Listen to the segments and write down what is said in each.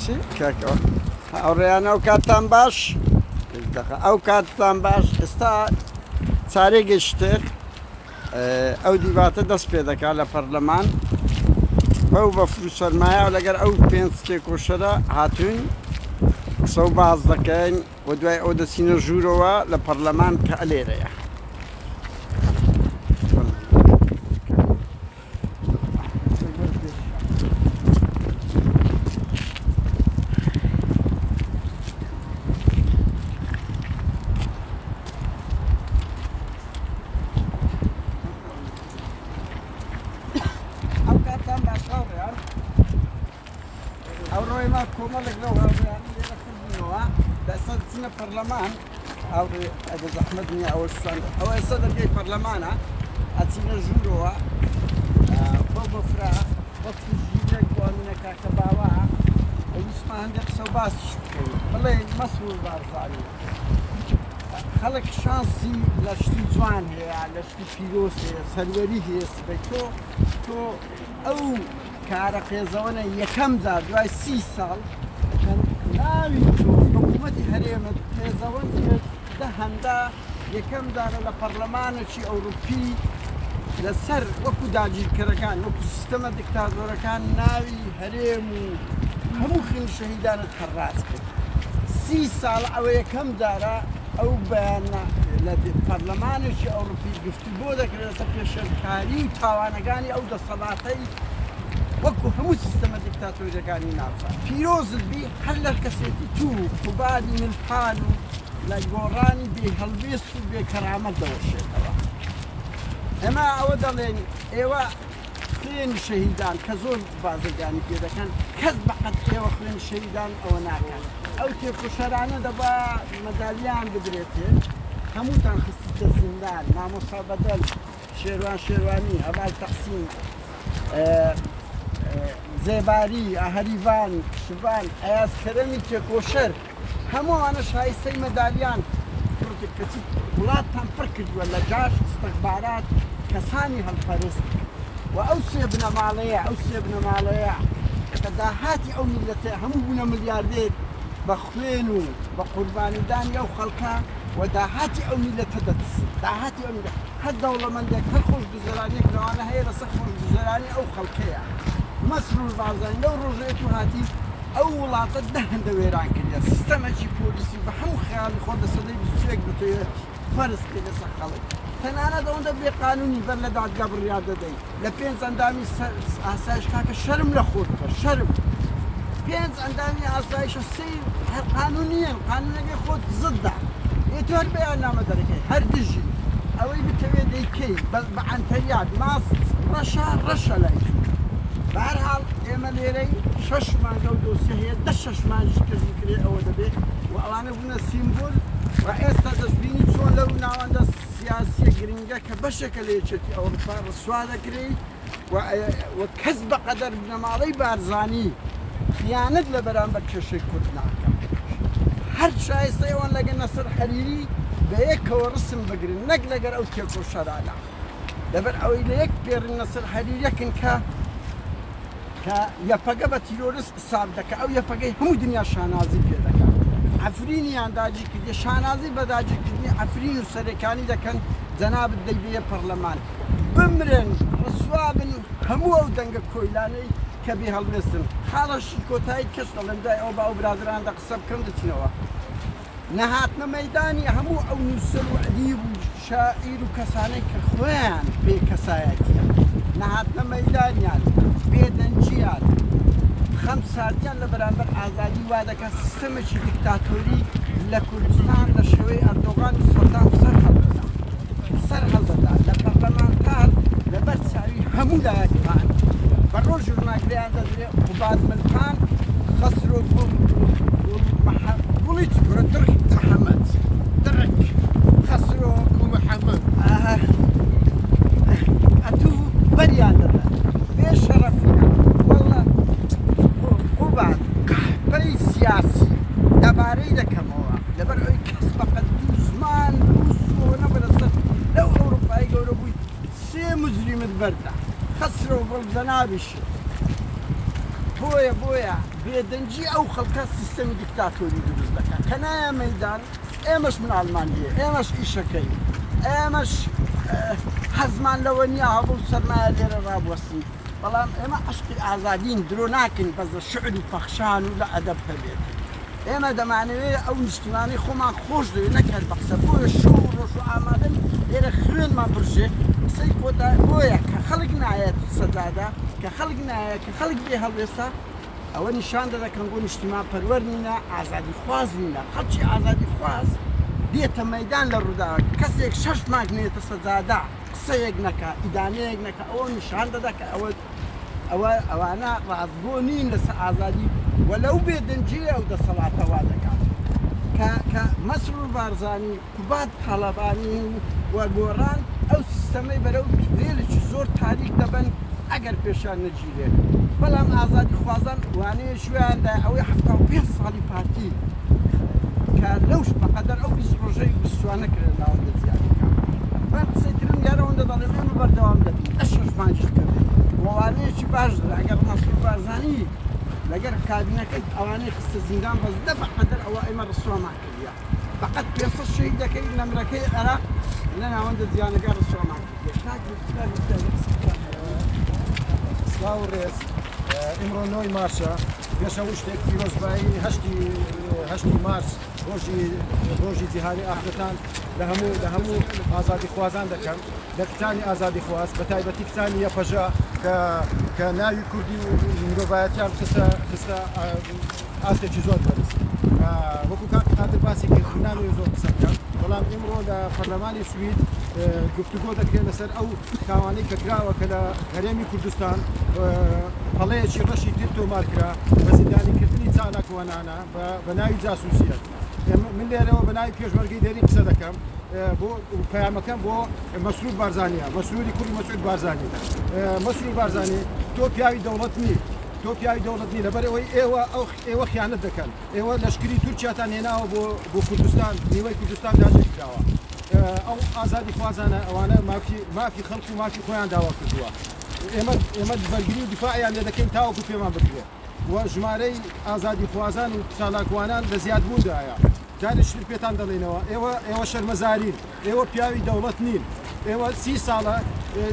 چی کاکە هاوڕێیان ئەو کاتتان باش دەقە ئەو کاتتان باش ئێستا چارێگەشتر ئەو دیباتە دەست پێ دەکات لە پەرلەمان بەو بەفر و سەرمایە و لەگەر ئەو پێنج تێکۆشەرە هاتوین قسە و باز دەکەین و دوای ئەو دەچینە ژوورەوە لە پەرلەمان کە ئەلێرەیە. ئەو کاتتان باش هاوڕێیان ئەوڕۆ ئێمە کۆمەڵێک لەو هاوڕێیان لێرە کردینەوە دەسە دچنە پەرلەمان هاوڕێ ئەگە زەحمەت نییە ئەوە شوان ئەوە ئێستا دەرگەی پەرلەمانە ئەچینە ژوورەوە بەو بەفرە وەکو ژیرێک بۆ ئەمینە کاکە باوە ویستمان هەندێک قسە و باسیش بکەین بڵێ مەسرور بارزانی خەڵک شانسی لە شتی جوان هەیە لە شتی پیرۆز هەیە سەروەری هەیە سبەی تۆ تۆ ئەو کارە قێزەوەنە یەکەم جار دوای سی ساڵ ناوی تۆ حکوومەتی هەرێمت قێزەوەن کرد دە هەندە یەکەم جارە لە پەرلەمانێکی ئەوروپی لەسەر وەکو داگیرکەرەکان وەکو سیستەمە دیکتاتۆرەکان ناوی هەرێم و هەموو خوێنی شەهیدانت هەڕاج کرد سی ساڵ ئەوە یەکەم جارە ئەو بەیانە لە پەرلەمانێکی ئەوروپی گفتوگۆ دەکرێت لەسەر پێشێلکاری و تاوانەکانی ئەو دەسەڵاتەی وەکو هەموو سیستەمە دیکتاتۆریەکانی ناوچە پیرۆزت بی هەر لە کەسێتی تو قوبادی ملپان و لە گۆڕانی بێ هەڵوێست و بێ کەرامەت دەوەشێتەوە ئێمە ئەوە دەڵێن ئێوە خوێنی شەهیدان کە زۆر بازرگانی پێ دەکەن کەس بەقەت ئێوە خوێن شەهیدان ئەوە ناکەن ئەو تێکۆشەرانە دەبا مەدالیان بدرێتێ هەمووتان خستتە زیندان مامۆستا بەدەل شێروان شێروانی هەڤال تەحسین زێباری هەریڤان شڤان ئەیاز کەرەمی تێکۆشەر هەموو ئەوانە شایستەی مەدالیان کەچی وڵاتتان پڕ کردووە لە جاش ئیستخبارات کەسانی هەڵپەرست و ئەو سێ بنەماڵەیە ئەو سێ بنەماڵەیە کە داهاتی ئەو میللەتە هەموو بوونە ملیاردێر بە خوێن و بە قوربانیدانی ئەو خەڵکە و داهاتی ئەو میللەتە دەتسن داهاتی ئەو میللەتە هەر دەوڵەمەندێک هەر خۆشگوزەرانیەک لەوانە هەیە لەسەر خۆشگوزەرانی ئەو خەڵکەیە مەسرور بارزانی لەو ڕۆژەی تو هاتی ئەو وڵاتە دە هەندە وێران کردە سیستەمێکی پۆلیسی بە هەموو خەیاڵی خۆت لە سەدەی 21 بتەوێت فەرز بکەی لەسەر خەڵک تەنانەت ئەوەندە بێ قانونی بەر لە دادگا بڕیار دەدەی لە پێنج ئەندامی ئاسایش کاکە شەرم لە خۆت بکە شەرم پێنج ئەندامی ئاسایشە سیر هەر قانونیان قانونەکەی خۆت زددا ئێ تۆ هەر بەیاننامە دەرەکەی هەر دژی ئەوەی بتەوێت دەیکەی بەس بە عەنتەریات ماست ڕەشە ڕەشە لای تو بەهەرحاڵ ئێمە لێرەی شەش مانگە و دۆسیە هەیە دە شەش مانگیش کەس بکرێ ئەوە دەبێت و ئەوانە بوونە سیمبول و ئێستا دەشبینی چۆن لەو ناوەندە سیاسیە گرنگە کە بەشێکە لە یەکێتی ئەوروپا ڕسوا دەکرێی و کەس بەقەدەر بنەماڵەی بارزانی خیانەت لە بەرامبەر کێشەی کورد ناکا. هەر شایستەی ئەوان لەگەر نەسر حەریری بە یەکەوە ڕسم بگرن نەک لەگەر ئەو تێکۆشەرانە. لەبەر ئەوەی لە یەک پێڕی نەسر حەریریەکن کە کە یەپەگە بە تیرۆرست حساب دەکا ئەو یەپەگەی هەموو دنیا شانازی پێ دەکا عەفرینیان داگیر کردیە شانازی بە داگیرکردنی عەفرین و سەرێکانی دەکەن جەنابت دەیبەیە پەڕلەمان بمرن ڕسوا بن هەموو ئەو دەنگە کۆیلانەی کە بێ هەڵوێستن خاڵەشی کۆتایی کەس دەڵێم دوای ئەوە با ئەو برادەران دە قسە بکەم دەچینەوە نەهاتنە مەیدانی هەموو ئەو نووسەر و ئەدیب و شاعیر و کەسانەی کە خۆیان بێ کەسایەتیان نەهاتنە مەیدانیان بێدەنگیان خەم ساردیان لە بەرامبەر ئازادی وا دەکات سیستەمێکی دیکتاتۆری لە کوردستان لە شێوەی ئەردۆغان و سەدام سەر هەڵدەدا سەر هەڵدەدا لە پەرلەمانتار لەبەر چاوی هەموو لایەکمان بە ڕۆژ ڕووناکریان دەدرێ قوباد ملپان خەسرۆ گوڵ گوڵ گوڵی چ کورە دڕک محەمەد دڕک خەسرۆ کو محەمەد ئەتوو بەریان دەدەن بێ شەڕەفیان واللە قوباد قەحپەی سیاسی دەبارەی دەکەمەوە لەبەر ئەوەی کەس بەقەد دوو زمان دوو سۆ نەبوو لەسەر لەو ئەوروپای گەورە بووی سێ مجریمت بەردا خەسرەو گوڵ جەنابیشت. بۆیە بۆیە بێدەنگی ئەو خەڵکە سیستەمی دیکتاتۆری دروست دەکات کە نایە مەیدان. ئێمەش مناڵمان هەیە، ئێمەش ئیشەکەین، ئێمەش حەزمان لەوە نییە هەبوو سەرمایە لێرە ڕابوەستین، بەڵام ئێمە عەشقی ئازادین، درۆ ناکەین، بەس لە شعر و پەخشان و لە ئەدەب هەبێت. ئێمە دەمانەوێت ئەو نیشتیمانەی خۆمان خۆش دەوێت نەک هەر بە قسە، بۆیە شەو و ڕۆژ و ئامادەن لێرە خوێنمان بڕژێ. قسەی کۆتا بۆیە کە خەڵک نایەت سەجادە، کە خەڵک نایە، کە خەڵک بێ هەڵوێستە، ئەوە نیشان دەدا کەنگۆ نیشتیمان پەروەر نینە، ئازادی خواز نینە. خەڵکی ئازادی خواز دێتە مەیدان لە ڕووداوەکە. کەسێک شەش مانگ نێتە سەجادە قسەیەک نەکا، ئیدانەیەک نەکا، ئەوە نیشان دەدا کە ئەوە ئەوە ئەوانە ڕاستگۆ نین لەسەر ئازادی و لەو بێدەنگییە ئەو دەسەڵاتە وا دەکات کە کە مەسرور بارزانی، قوباد تاڵەبانی و گۆڕان ئەو سیستەمەی بەرەو تونێلێکی زۆر تاریک دەبەن ئەگەر پێشیان نەگیرێت. بەڵام ئازادیخوازان وانەیەکی وایان دایە ئەوەی 75 ساڵی پارتی کە لەوش بەقەدەر ئەو 20 ڕۆژەی رسوا نەکرێت ناوەندە زیادەکان. من قسەی ترم دیارە ئەوەندە دەڵێم ئێمە بەردەوام دەبین نە شەش مانگیش کەمێت و وانەیەکی باش دەرا ئەگەر مەسرور بارزانی لەگەر کابینەکەی ئەوانەی خستە زیندان بەس نە بەقەدەر ئەوە ئێمە ڕسوامان کردیە. بەقەد 500 شەهیدەکەی نەمرەکەی عێراق لە ناوەندە جیهانەکە ڕسوامان کردیە. کاک سڵاو و ڕێز. ئیمڕۆ نۆی مارسە. پێش هەموو شتێک پیرۆزبایی هەشتی هەشتی مارس ڕۆژی ڕۆژی جیهانی ئافرەتان لە هەموو لە هەموو ئازادیخوازان دەکەم لە کچانی ئازادیخواز بە تایبەتی کچانی یەپەژە کە کە ناوی کوردی و مرۆڤایەتیان خستە خستە ئاستێکی زۆر بەرز. وەکو کاک قادر باسی کرد من نامەوێت زۆر قسە بکەم، بەڵام ئیمڕۆ لە پەرلەمانی سوید گفتوگۆ دەکرێت لەسەر ئەو تاوانەی کە کراوە کە لە هەرێمی کوردستان پەڵەیەکی ڕەشی تر تۆمار کرا بە زیندانیکردنی چالاکوانانە بە ناوی جاسوسیەت. من لێرەوە بە ناوی پێشمەرگەی دێرین قسە دەکەم بۆ پەیامەکەم بۆ مەسرور بارزانیە، مەسروری کوڕی مەسعود بارزانی. مەسرور بارزانی تۆ پیاوی دەوڵەت نی، تۆ پیاوی دەوڵەت نی لەبەر ئەوەی ئێوە ئەو ئێوە خیانەت دەکەن. ئێوە لەشکری تورکیاتان هێناوە بۆ بۆ کوردستان، نیوەی کوردستان داگیر کراوە. ئەو ئازادی خوازانە ئەوانە مافی مافی خەڵک و مافی خۆیان داوا کردووە. ئێمە ئێمە بەرگری و دیفاعیان لێ دەکەین تاوەکو پێمان بکرێت و ژمارەی ئازادیخوازان و چالاکوانان لە زیادبووندایە. جارێکی تر پێتان دەڵێینەوە ئێوە ئێوە شەرمەزارین، ئێوە پیاوی دەوڵەت نین، ئێوە 30 ساڵە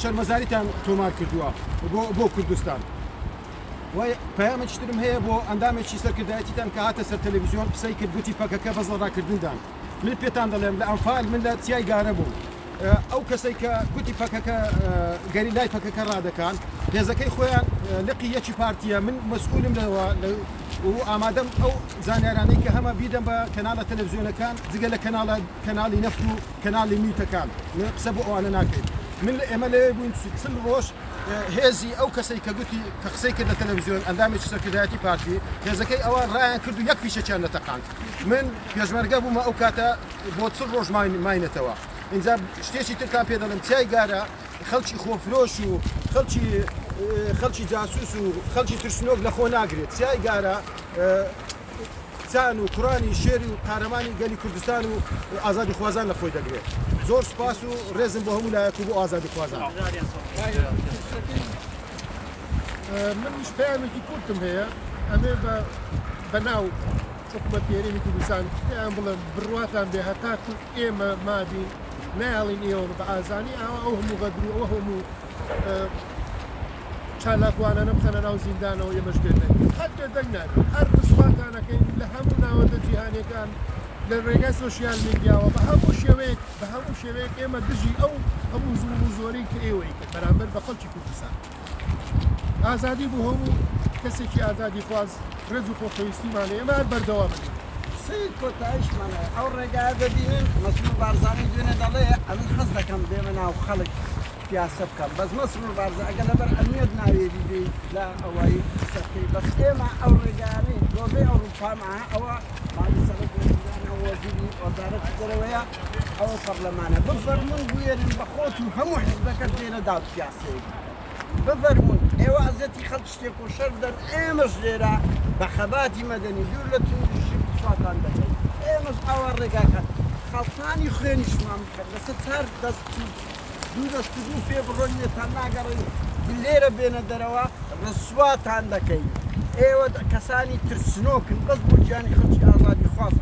شەرمەزاریتان تۆمار کردووە بۆ بۆ کوردستان. و پەیامێکی ترم هەیە بۆ ئەندامێکی سەرکردایەتیتان کە هاتە سەر تەلەڤیزیۆن قسەی کرد گوتی پەکەکە بەس لە ڕاکردندان. من پێتان دەڵێم لە ئەنفال من لە چیای گارە بووم. ئەو کەسەی کە گوتی پەکەکە گەریلای پەکەکە ڕادەکان هێزەکەی خۆیان لقی یەکی پارتیە من مەسئولم لەوە و ئامادەم ئەو زانیارانەی کە هەمە بیدەم بە کەناڵە تەلەڤزیۆنەکان جگە لە کەناڵە کەناڵی نەفت و کەناڵی میتەکان من قسە بۆ ئەوانە ناکەین من ئێمە لەوێ بووین 40 ڕۆژ هێزی ئەو کەسەی کە گوتی کە قسەی کرد لە تەلەڤزیۆن ئەندامێکی سەرکردایەتی پارتی هێزەکەی ئەوان ڕایان کرد و یەک فیشەکیان نەتەقاند من پێشمەرگە بوومە ئەو کاتە بۆ 40 ڕۆژ ماینەتەوە ئینجا شتێکی ترتان پێ دەڵێم چیای گارە خەڵکی خۆفرۆش و خەڵکی خەڵکی جاسوس و خەڵکی ترسنۆک لە خۆ ناگرێت چیای گارە کچان و کوڕانی شێری و قارەمانی گەلی کوردستان و ئازادی خوازان لە خۆی دەگرێت زۆر سوپاس و ڕێزم بۆ هەموو لایەک و بۆ ئازادی خوازان. منیش پەیامێکی کورتم هەیە ئەمێ بە بەناو حکومەتی هەرێمی کوردستان پێیان بڵێم بڕواتان بێ هەتاکو ئێمە مابین نایەڵین ئێوە بە ئازانی ئاوا ئەو هەموو غەدر و ئەو هەموو چالاکوانانە بخەنە ناو زیندانەوە ئێمەش بێدەنگ قەت بێدەنگ نابین هەر ڕسواتانەکەین لە هەموو ناوەندە جیهانیەکان لە ڕێگای سۆشیال میدیاوە بە هەموو شێوەیەک بە هەموو شێوەیەک ئێمە دژی ئەو هەموو زوڵم و زۆرەی کە ئێوەی کرد بەرامبەر بە خەڵکی کوردستان ئازادی بۆ هەموو کەسێکی ئازادیخواز ڕێز و خۆشەویستیمان ئێمە هەر بەردەوام بین. قسەی کۆتاییشمان هەیە ئەو ڕێگایە دەبینن مەسرور بارزانی دوێنێ دەڵێ ئەمن حەز دەکەم بێمە ناو خەڵک پیاسە بکەم بەس مەسرور بارزانی ئەگەر لەبەر ئەمنیەت ناوێری بێی لە ئەوەی قسە بکەی بەس ئێمە ئەو ڕێگایانەی زۆربەی ئەوروپامان ئەوە مالی سەرۆک وەزیرانە وەزیری وەزارەتی دەرەوەیە ئەوە پەرلەمانە بفەرموون بوێرن بە خۆت و هەموو حزبەکەت بێنە داو پیاسەیەک بفەرموون ئێوە ئەزیەتی خەڵکی تێکۆشەر بدەن ئێمەش لێرە بە خەباتی مەدەنی دوور لە توندوتیژی سواتان دەکەین ئێمەش ئاوا ڕێگاکان خەڵتانی خوێنیشمان بکەن لەسەر چار دەست و دوو دەست و دوو پێ بڕۆن لێتان ناگەڕێین لێرە بێنە دەرەوە ڕسواتان دەکەین. ئێوە کەسانی ترسنۆکن بەس بۆ گیانی خەڵکی ئازادیخواز.